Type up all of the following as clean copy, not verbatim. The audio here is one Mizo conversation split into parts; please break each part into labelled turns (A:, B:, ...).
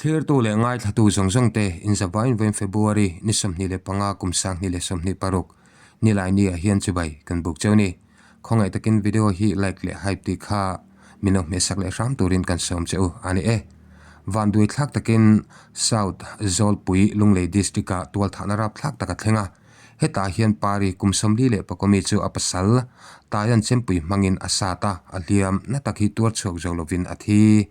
A: Thlirtu leh ngaithlatu zawng zawng te inzavain vawiin February ni 25 kum 2026 nilai ni ah hian chibai kan buk cheu ni. Khawngaih takin video hi like leh hype tih kha min lo hmehsak leh hram turin kan sawm che u a ni e. Vanduai thlak takin South Zawlpui Lunglei District ah tualthahna rapthlak tak a thleng a. Hetah hian Pari kum 44 mi chu a pasal Taian Chempui hmangin a sat a, a hliam na tak hi tuar chhuak zo lovin a thi.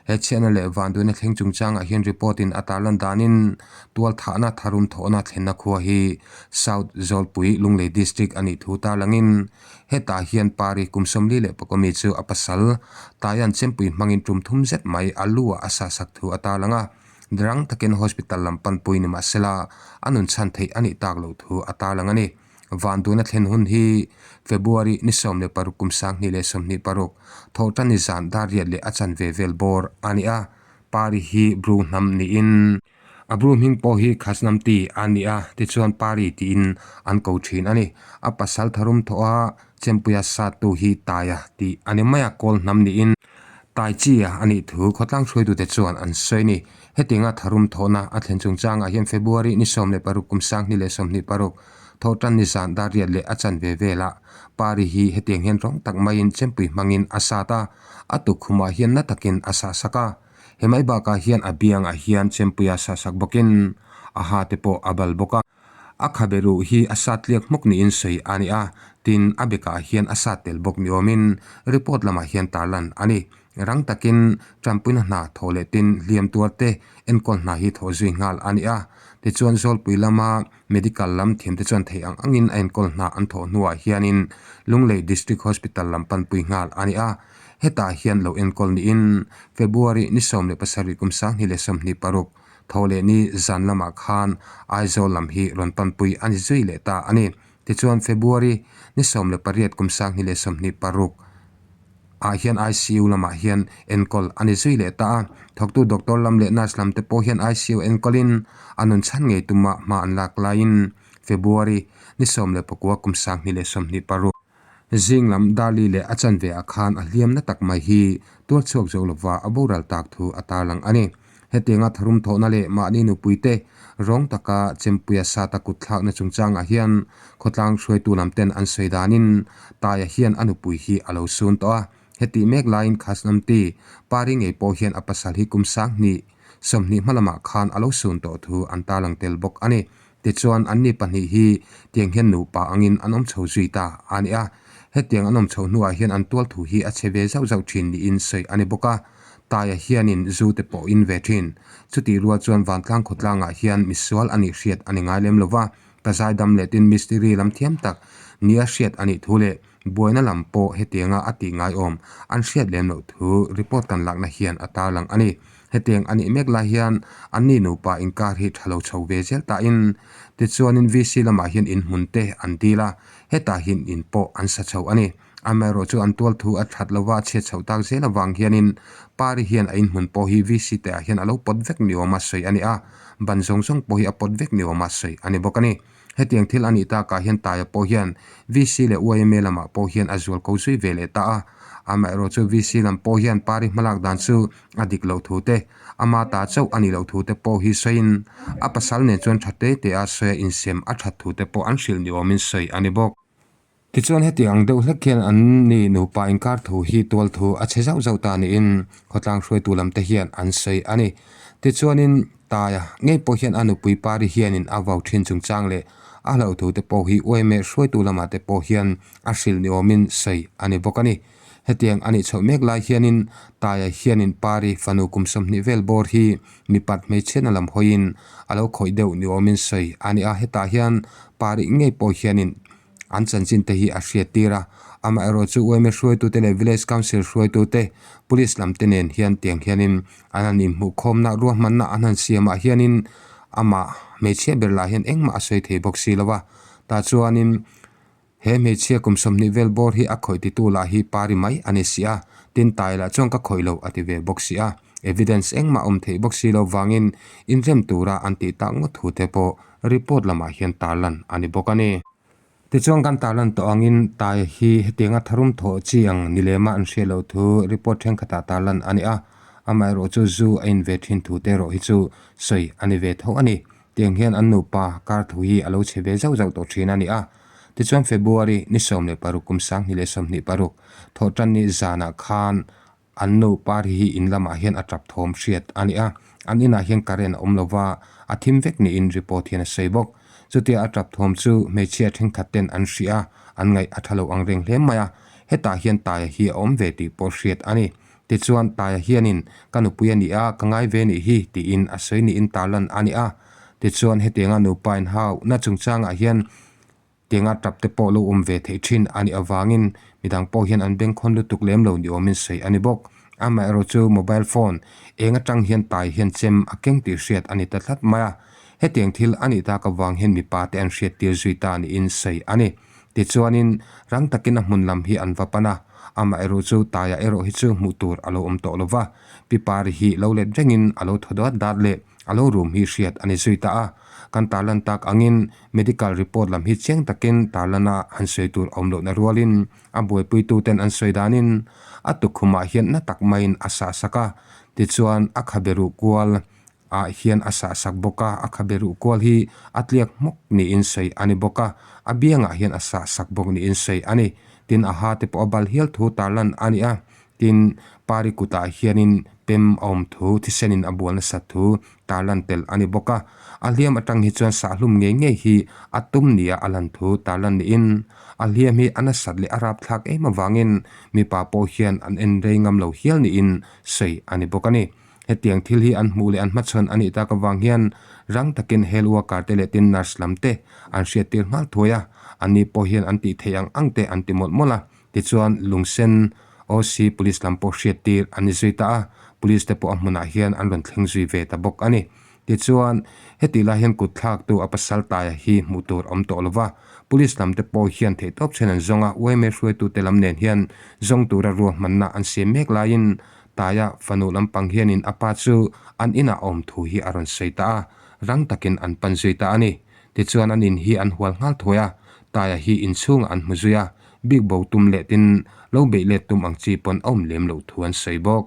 A: He chhiatna leh vanduaina thleng chungchangah hian report in a tarlan danin tualthahna tharum thawhna thlenna khua hi South Zawlpui Lunglei District a nih thu tarlangin hetah hian Pari kum 44 mi chu a pasal Taian Chempui hmangin tum thum zet mai a lu ah a sahsak thu a tarlang a, rang takin hospital lam panpui ni mahsela a nun chhan theih a nih tak loh thu a tarlang a ni. Van tuna thlen hun hi February ni 16 kum 2026 thawhtan ni zan dar riat leh a chanve vel bawr a ni a. Pari hi Bru hnam niin a Bru hming pawh hi Khasnamti a ni a, tichuan Pari tiin an ko thin a ni. A pasal tharum thawh a Chempuia sattu hi Taia tih a ni mai a, Kawl hnam niin Tai Chi-a a nih thu khawtlang hruaitute chuan an sawi a ni. Hetianga tharum thawhna a thlen chungchangah hian February ni 16 kum 2026 thawhtan ni zan dar riat leh a chanve velah Pari hi hetiang hian rawng tak maiin chempui hmangin a sat a, a tukkhumah hian na takin a sahsak a. He mai bakah hian a biangah hian chempuia sahsak bawkin a ha te pawh a bal bawk a. A khabe ruh hi a sat tliak hmawk niin sawi a ni a, tin a bekah hian a sat tel bawk ni awmin report lamah hian tarlan a ni. Rang takin tanpuina hna thawh leh tin hliam tuar te enkawl hna hi thawh zui nghal a ni a. Tichuan Zawlpui lama medical lam thiamte chuan theih ang angin a enkawl hna an thawh hnuah hianin Lunglei District Hospital lam panpui nghal a ni a. Hetah hian lo enkawl niin February ni 17 kum 2026 Tho leh ni zan lamah khan Aizawl lam hi rawn panpui a ni zui leh ta a ni. Tichuan February ni 18 kum 2026 ah hian ICU lamah hian enkawl a ni zui leh ta a. Thawktu doctor lam leh nurse lam te pawh hian ICU enkawlin a nun chhan ngei tuma hma an lak laiin February ni 19 kum 2026 Zing lam Dali leh a chanve ah khan a hliam na tak mai hi tuar chhuak zo lova a boral tak thu a tarlang a ni. Hetianga tharum thawhna leh mahni nupuite rawng taka Chempuia sata kut thlakna chungchangah hian khawtlang hruaitu lam ten an sawi danin Taia hian a nupui hi a lo sun tawh a. Hetih mek laiin Khasnamti Pari ngei pawh hian a pasal hi kum 20 hma lamah khan a lo sun tawh thu an tarlang tel bawk a ni. Tichuan, anni pahnih hi tiang hian nupa angin an awm chho zui ta a ni a. Hetiang an awm chho hnuah hian an tual thu hi a chhe ve zauh zauh thin niin sawi a ni bawk a. Taia hianin zu te pawh in ve thin. Chutih rual chuan vantlang khawtlangah hian misual a nih hriat a ni ngai lem lo va, ka zaidam leh tin mistiri lam thiam tak nia hriat a nih thu leh buaina lam pawh hetianga a tih ngaiawm an hriat lem loh thu report kan lakna hian a tarlang a ni. Hetiang a nih mek lai hian anni nupa inkar hi tha lo chho ve zel tahin tichuanin VC lamah hian inhmun te an dil a, hetah hian in pawh an sa chho a ni. Amaherawh chu an tual thu a that lova a chhiat chhoh tak zel avang hianin Pari hian a inhmun pawh hi VC te ah hian a lo pawt vek ni awma sawi a ni a, ban zawng zawng pawh hi a pawt vek ni awma sawi a ni bawk a ni. Hetiang thil a nih takah hian Taia pawh hian VC leh YMA lamah pawh hian a zual ko zui ve leh ta a. Amaherawh chu VC lam pawh hian Pari hmalak dan chu a dik loh thu te, ama ta chauh a nih loh thu te pawh hi sawiin a pasal nen chuan tha te te a sawi a insem a that thu te pawh an hrilh ni awmin sawi a ni bawk. Tichuan heti ang deuh hlek hian an ni nupa inkar thu hi tual thu a chhe zauh zauh ta niin khawtlang hruaitu lam te hian an sawi a ni. Tichuanin Taia ngei pawh hian a nupui Pari hianin a vau thin chungchang leh a hlauh thu te pawh hi uaime hruaitu lamah te pawh hian a hrilh ni awmin sawi a ni bawk a ni. Hetiang a nih chhoh mek lai hianin Taia hianin Pari fanu kum 20 vel bawr hi mipat hmeichhiatna lam hawiin a lo khawih deuh ni awmin sawi a ni a. Hetah hian Pari ngei pawh hianin An chanchin te hi a hriat tir a, amaherawh chu yma hruaitute leh Village Council hruaitute, Police lam te nen hian tiang hianin an han inhmuhkhawmna ruahmanna an han siamah hianin amah hmeichhia ber lah hian engmah a sawi thei bawk si lo a. Tah chuanin he hmeichhia kum 20 vel bawr hi a khawih titu lah hi pari mai a ni si a, tin tai lah chuan ka khawih lo a ti ve bawk si a, evidence engmah awm theih bawk si lo vangin inrem tura an tih tak ngawt thu te pawh report lamah hian tarlan a ni bawk a ni. Tichuan kan tarlan tawh angin Taia hi hetianga tharum thawh chi ang ni lema an hriat loh thu report thenkhatah tarlan a ni a. Amaherawh chu zu a in ve thin thu te erawh hi chu sawi a ni ve tho a ni. Tiang hian an nupa kar thu hi a lo chhe ve zauh zauh tawh thin a ni a. Tichuan February ni 16 kum 2026 thawhtanni zanah khan An nu Pari hi in lamah hian a tap thawm hriat a ni a, an inah hian current a awm lo va, a thim vek niin report hian a sawi bawk. Chutia a tap thawm chu hmeichhia thenkhat ten an hria a, an ngaih a tha lo ang reng hle mai a, hetah hian Taia hi a awm ve tih pawh hriat a ni. Tichuan Taia hianin ka nupui a ni a, ka ngai ve nih hi tiin a sawi niin tarlan a ni a. Tichuan hetianga nupa inhauhna chungchangah hian Tianga tap te pawh lo awm ve theih thin a nih avangin midang pawh hian an bengkhawn lutuk lem lo ni awmin sawi a ni bawk. Amaherawh chu mobile phone eng atang hian tai hian chem a keng tih hriat a ni ta tlat mai a. Hetiang thil a nih tak avang hian mipa te an hriat tir zui ta niin sawi a ni. Tichuanin rang takin a hmun lam hi an va pan a, amaherawh chu taiah erawh hi chu hmuh tur a lo awm tawh lo va. Pi Pari hi lo let rengin a lo thaw dat dat leh A lo rum hi hriat a ni zui ta a, kan tarlan tak angin medical report lam hi chiang takin tarlana han sawi tur a awm lohna rualin a buaipuituten an sawi danin a tukkhumah hian na tak maiin a sahsak a, tichuan a khabe ruh kual ah hian a sahsak bawk a, a khabe ruh kual hi a tliak hmawk niin sawi a ni bawk a, a biangah hian a sahsak bawk niin sawi a ni. Tin a ha te pawh a bal hial thu tarlan a ni a. Tin, Pari kutah hianin pem a awm thu, thisenin a bual nasat thu tarlan tel a ni bawk a. A hliam atang hi chuan sahlum ngei ngei hi a tum nia a lan thu tarlan niin, a hliam hi a nasat leh a rapthlak em avangin mipa pawh hian an en rei ngam lo hial niin sawi a ni bawk a ni. Hetiang thil hi an hmuh leh an hmachhawn a nih tak avang hian rang takin health worker te leh tin nurse lam te an hriattir nghal thuai a, anni pawh hian an tih theih ang ang te an ti mawlh mawlh a. Tichuan, Lungsen OC Police lam pawh hriattir an ni zui ta a, Police te pawh a hmunah hian an rawn thleng zui ve ta bawk a ni. Tichuan, hetih lai hian kut thlaktu a pasal taia hi hmuh tur awm tawh lo va, Police lam te pawh hian theihtawp chhen an zawng a, yma hruaitute lam nen hian zawng tura ruahmanna an siam mek laiin Taia fanu lampang hianin a pa chu an inah a awm thu hi a rawn sawi ta a, rang takin an pan zui ta a ni. Tichuan an in hi an hual nghal thuai a, Taia hi inchhungah an hmu zui a, bik bo tum leh tin lo beih let tum ang chi pawn a awm lem loh thu an sawi bawk.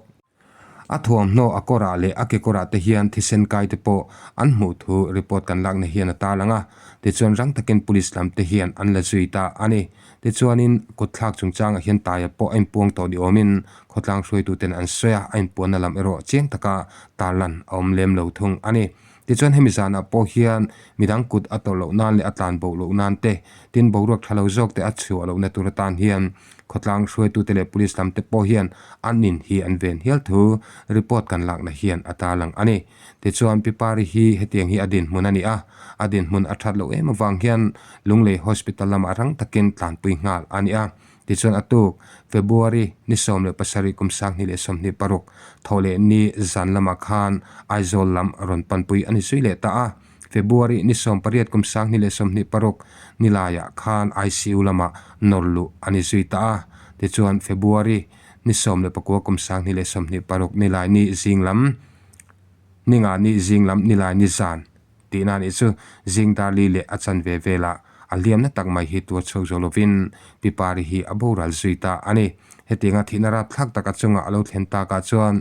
A: A thuamhnaw a kawrah leh a kekawrah te hian thisen kai te pawh an hmuh thu report kan lakna hian a tarlang a, tichuan rang takin police lam te hian an la zui ta a ni. Tichuanin kutthlak chungchangah hian Taia pawh a inpuang tawh ni awmin khawtlang hruaituten an sawi a, a inpuanna lam erawh chiang taka tarlan a awm lem lo thung a ni. Tichuan hemi zanah pawh hian midang kut a tawrh loh nan leh a tlan bo loh nan te, tin boruak tha lo zawk te a chhuah lohna tur atan hian khawtlang hruaitute leh police lam te pawh hian an in hi an ven hial thu report kan lakna hian a tarlang a ni. Tichuan Pi Pari hi hetiang hi a dinhmun a ni a, a dinhmun a that loh em avang hian Lunglei Hospital lamah rang takin tlanpui nghal a ni a. Tichuan a tuk, February ni 17 kum 2026 thaw leh ni zan lamah khan Aizawl lam rawn panpui a ni zui leh ta a. February ni 18 kum 2026 ni laiah khan ICU lamah nawr luh a ni zui ta a. Tichuan February ni 19 kum 2026 ni lai ni zing lam ni nga ni zing lam ni lai ni zan Tihna nih chu zing darli leh a chanve velah a hliamna tak mai hi tuar chhuak zo lovin Pi Pari hi a boral zui ta a ni. Hetianga thihna rapthlak tak a chungah a lo thlen takah chuan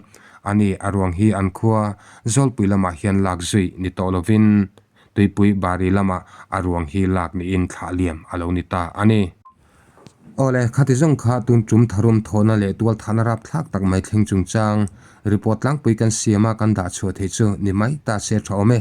A: ani a ruang hi an khua Zawlpui lamah hian lak zui ni tawh lovin Tuipui Bari lamah a ruang hi lak niin thlah liam a lo ni ta a ni. Awle, khati zawng kha tun tum tharum thawhna leh tualthahna rapthlak tak mai thleng chungchang report tlangpui kan siam a kan dah chhuah theih chu ni mai ta se tha awm e.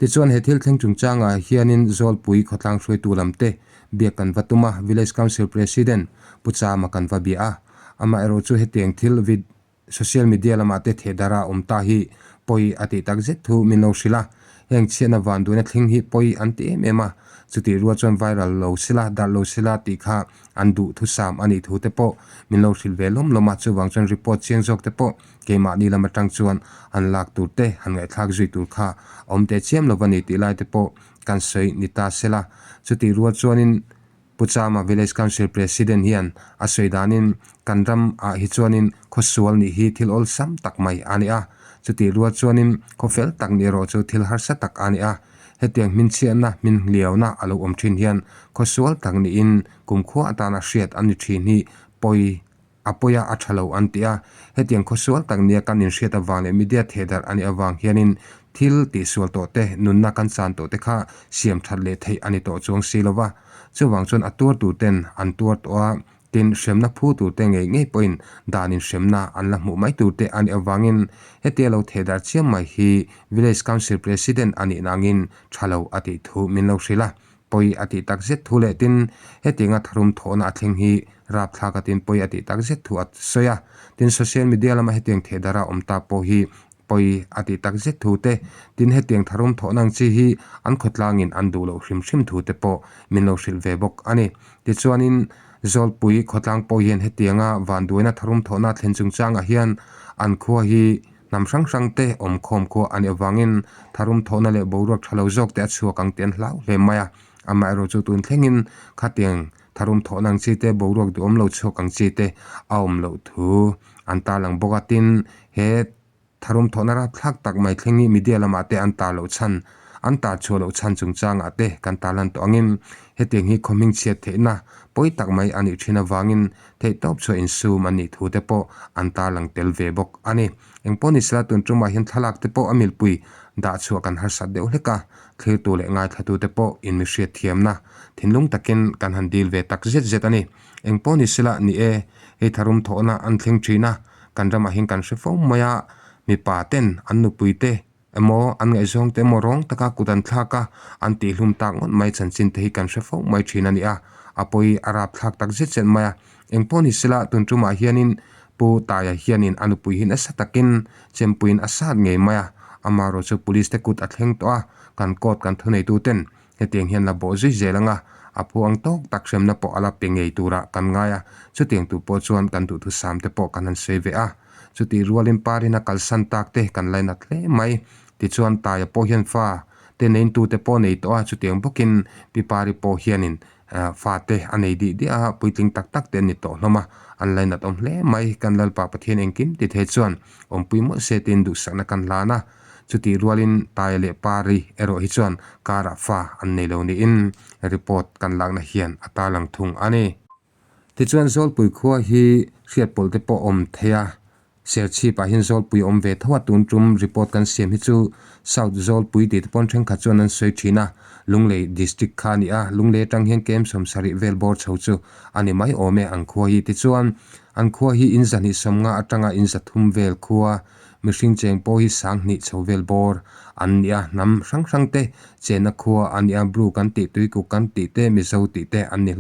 A: Tichuan he thil thleng chungchangah hianin Zawlpui khawtlang hruaitu lam te biak kan va tum a, Village Council President Pu Chama kan va bia a, amaherawh chu hetiang thil vid Social media lamah te thehdar a awm ta hi pawi a tih tak zet thu min lo hrilh a, heng chhiatna van duhna thleng hi pawi an ti em em a, chutih rual chuan viral lo sila, darh lo sila tih kha an duh thusam a nih thu te pawh min lo hrilh ve lawm lawm a, chuvang chuan report chiang zawk te pawh keimahni lam atang chuan han lak tur te, han ngaihthlak zui tur kha a awm teh chiam lo va ni tih lai te pawh kan sawi ni ta sela, chutih rual chuanin. Pu Chama Village Council President hian a sawi danin kan ram ah hi chuanin khawsual nih hi thil awlsam tak mai a ni a, chutih rual chuanin khawfel tak nih erawh chu thil harsa tak a ni a. Hetiang hminchhiatna, hminhliauna a lo awm thin hian khawsual tak niin kumkhua atana hriat a ni thin hi pawi. a pawi a, a tha lo an ti a. Hetiang khawsual tak nia kan inhriat avang leh media thehdarh a nih avang hianin thil tihsual tawh te, nunna kan chan tawh te kha siam that leh theih a ni tawh chuang si lo va. Chuvang chuan a tuar tur ten an tuar tawh a, tin hremna phu tur te ngei ngei pawhin dan inhremna an la hmuh mai tur te a nih avangin hetia lo thehdarh chiam mai hi Village Council President a nih nangin tha lo a tih thu min lo hrilh a. Pawi a tih tak zet thu leh tin hetianga tharum thawhna a thleng hi rapthlak a tin pawi a tih tak zet thu a sawi a. Tin social media lama hetiang thehdara awm ta pawh hi pawi a tih tak zet thu te, tin hetiang tharum thawhna ang chi hi an khawtlangin an duh loh hrim hrim thu te pawh min lo hrilh ve bawk a ni. Tichuanin Zawlpui khawtlang pawh hian hetianga vanduaina tharum thawhna a thlen chungchangah hian an khua hi Hnam hrang hrang te awmkhawm khua a nih avangin tharum thawhna leh boruak tha lo zawk te a chhuak ang tih an hlau hle mai a. Amaherawh chu tun thlengin khatiang tharum thawhna ang chi te, boruak duhawm lo chhuak ang chi te a awm loh thu an tarlang bawk a. Tin, he tharum thawhna rapthlak tak mai thleng hi media lamah te an tar loh chhan, an tar chhuah loh chhan chungchangah te kan tarlan tawh angin hetiang hi khawhming chhiat theihna pawi tak mai a nih thin avangin Theihtawp chhuah insum an nih thu te pawh an tarlang tel ve bawk a ni. Engpawh ni sela tun tumah hian thlalak te pawh a milpui dah chhuah kan harsat deuh hlek a, thlirtu leh ngaithlatu te pawh in mi hriat thiamna thinlung takin kan han dil ve tak zet zet a ni. Engpawh ni sela ni e, hei tharum thawhna an thleng thin a, kan ramah hian kan hre fo mai a, mipa ten an nupui te Emaw, an ngaihzawng te emaw rawng taka kut an thlak a, an tihhlum tak ngawt mai chanchin te hi kan hre fo mai thin a ni a, a pawi a rap thlak tak zet zet mai a. Engpawh ni sela, tun tumah hianin Pu Taia hianin a nupui hi nasa takin chempuiin a sat ngei mai a, amaherawh chu Police te kut a thleng tawh a, kan court kan thuneitu ten hetiang hian la bawh zui zel ang a, a phu ang tawk tak hremna pawh a la pe ngei turah kan ngai a, chutiang tur pawh chuan kan duhthusam te pawh kan han sawi ve a. Chutih rualin Parin a kalsan tak te kan lainat hle mai. Tichuan Taia pawh hian fa te neintute pawh nei tawh a, chutiang bawkin Pi Pari pawh hianin fa te a nei dih diah a, puitling tak tak te an ni tawh hlawm a, an lainat awm hle mai. Kan Lalpa Pathian engkim ti thei chuan awmpui mawlh se tiin duhsakna kan hlan a. Chutih rualin Taia leh Pari erawh hi chuan karah fa an nei lo niin report kan lakna hian a tarlang thung a ni. Tichuan Zawlpui khua hi hriatpawlh te pawh awm thei a, Serchhip ah hian Zawlpui a awm ve tho a, tun tum report kan siam hi chu South Zawlpui tih te pawn thenkhat chuan an sawi thin a, Lunglei District kha a ni a, Lunglei atang hian kem 70 vel bawr chho chu a ni mai awm e an khua hi. Tichuan an khua hi in zahnih 50 atanga in 300 vel khua mihring cheng pawh hi 2000 chho vel bawr an ni a, hnam hrang hrang te chenna khua a ni a, Bru kan tih, Tuikuk kan tih te, Mizo tih te an ni.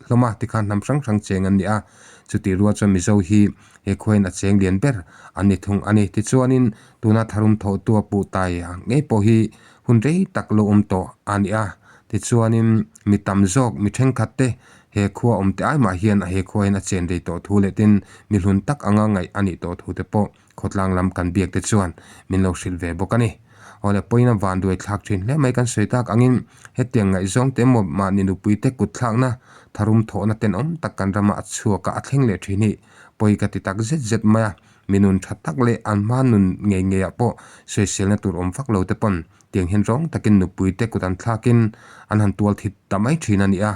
A: hlawm a, tikhan hnam hrang hrang cheng an ni a, chutih rual chuan Mizo hi he khuain a cheng lian ber an ni thung a ni. Tichuanin tuna tharum thawhtu a puh tai ang ngei pawh hi hun rei tak lo awm tawh a ni a, tichuanin mi tam zawk mi thenkhat te he khua awm te ai mah hian he khuain a chen rei tawh thu leh tin mi hlun tak anga ngaih a nih tawh thu te pawh Khawtlang lam kan biak te chuan min lo hrilh ve bawk a ni. Awle pawhin a van duai thlak thin hle mai kan sawi tak angin hetiang ngaihzawng te emaw mahni nupui te kut thlakna tharum thawhna tenawm tak kan rama a chhuak a a thleng leh thin hi pawi ka ti tak zet zet mai a. Mi nun tha tak leh an hma nun ngei ngei ah pawh sawiselna tur awm vak lo te pawn tiang hian rawng takin nupui te kut an thlakin an han tual thit ta mai thin a ni a.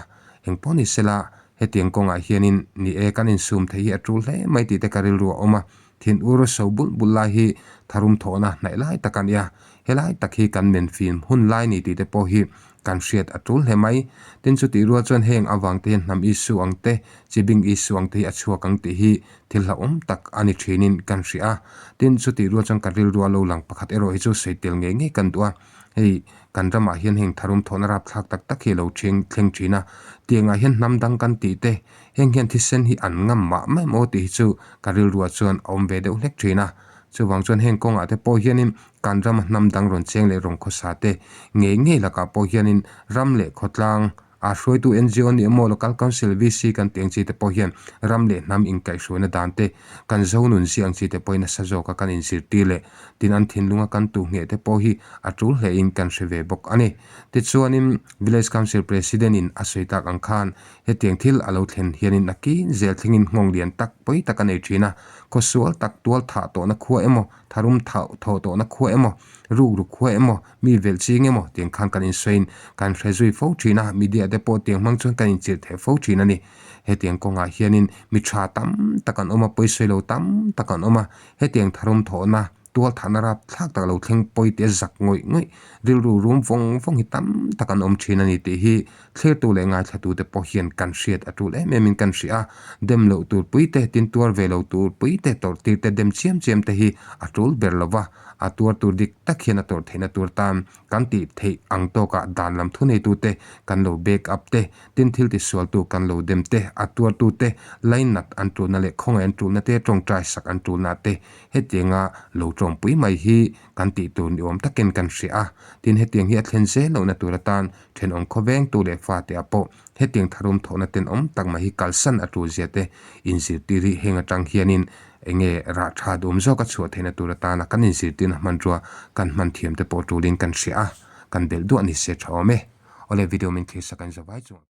A: Engpawh ni sela hetiang kawngah hianin ni e kan insum theih hi a tul hle mai tih te ka rilru a awm a. Thin ur so bulh bulh lai hi tharum thawhna hnaih lai tak a ni a, helai tak hi kan men fim hun lai ni tih te pawh hi kan hriat a tul hle mai. Tin chutih rual chuan heng avang te hian hnam Isu ang te, chibing Isu ang te hi a chhuak ang tih hi thil hlauhawm tak a ni thinin kan hria a. Tin chutih rual chuan kan rilru a lo lang pakhat erawh hi chu sawi tel ngei ngei kan duh a, hei kan ramah hian heng tharum thawhna rapthlak tak tak hi a lo thleng thin a, tiangah hian hnam dang kan tih te, Heng hian thisen hi an ngam mah mai maw tih hi chu ka rilruah chuan a awm ve deuh hlek thin a. Chuvang chuan heng kawngah te pawh hianin kan rama hnam dang rawn cheng leh rawn khawsa te ngei ngei lakah pawh hianin ram leh khawtlang a hruaitu ngo nih emaw Local Council VC kan tih ang chi te pawh hian ram leh hnam inkaihhruaina dan te kan zo nun zia ang chi te pawhin nasa zawka kan inzirtir leh tin an thinlunga kan tuh ngheh te pawh hi a tul hlein kan hre ve bawk a ni. Tichuanin Village Council President in a sawi tak ang khan Hetiang thil a lo thlen hianin a kin zel thlengin nghawng lian tak pawi tak a nei thin a, khawsual tak tual thah tawhna khua emaw, Tharum thau thawh tawhna khua emaw, rukru khua emaw, mi velh ching emaw tiang khan kan insawiin kan hre zui fo thin a, media te pawh tiang hmang chuan kan inchirh theh fo thin a ni. Hetiang kawngah hianin mi tha tam tak an awm a, pawisawi lo tam tak an awm a, hetiang tharum thawhna, tualthahna rapthlak tak lo thleng pawi te zak ngawih ngawih, rilru rum vawng vawng hi tam tak an awm thin a ni tih hi thlirtu leh ngaithlatute pawh hian kan hriat a tul em em in kan hria a, dem loh tur pui te, tin tuar ve lo tur pui te, tawrh tir te, dem chiam chiam te hi a tul ber lo va, a tuar tur dik tak hian a tawrh theihna tur tan kan tih theih ang tawkah dan lam thuneitute kan lo back up te, tin thil tisualtu kan lo dem te, a tuartute lainat an tulna leh khawngaih an tulna te, tawngtai sak an tulna te hetianga lo tawngpui mai hi kan tih tur ni awm takin kan hria a. Tin hetiang hi a thlen zel lohna tur atan thenawm khawvengtu leh fate ah pawh hetiang tharum thawhna tenawm tak mai hi kalsan a tul zia te inzirtir hi heng atang hianin enge rah tha duhawm zawk a chhuah theihna tur atana kan inzirtirna hmanrua kan hman thiam te pawh tulin kan hria a, kan belh duah ni se tha awm e. Awle video min thlir sak an za vai chuang.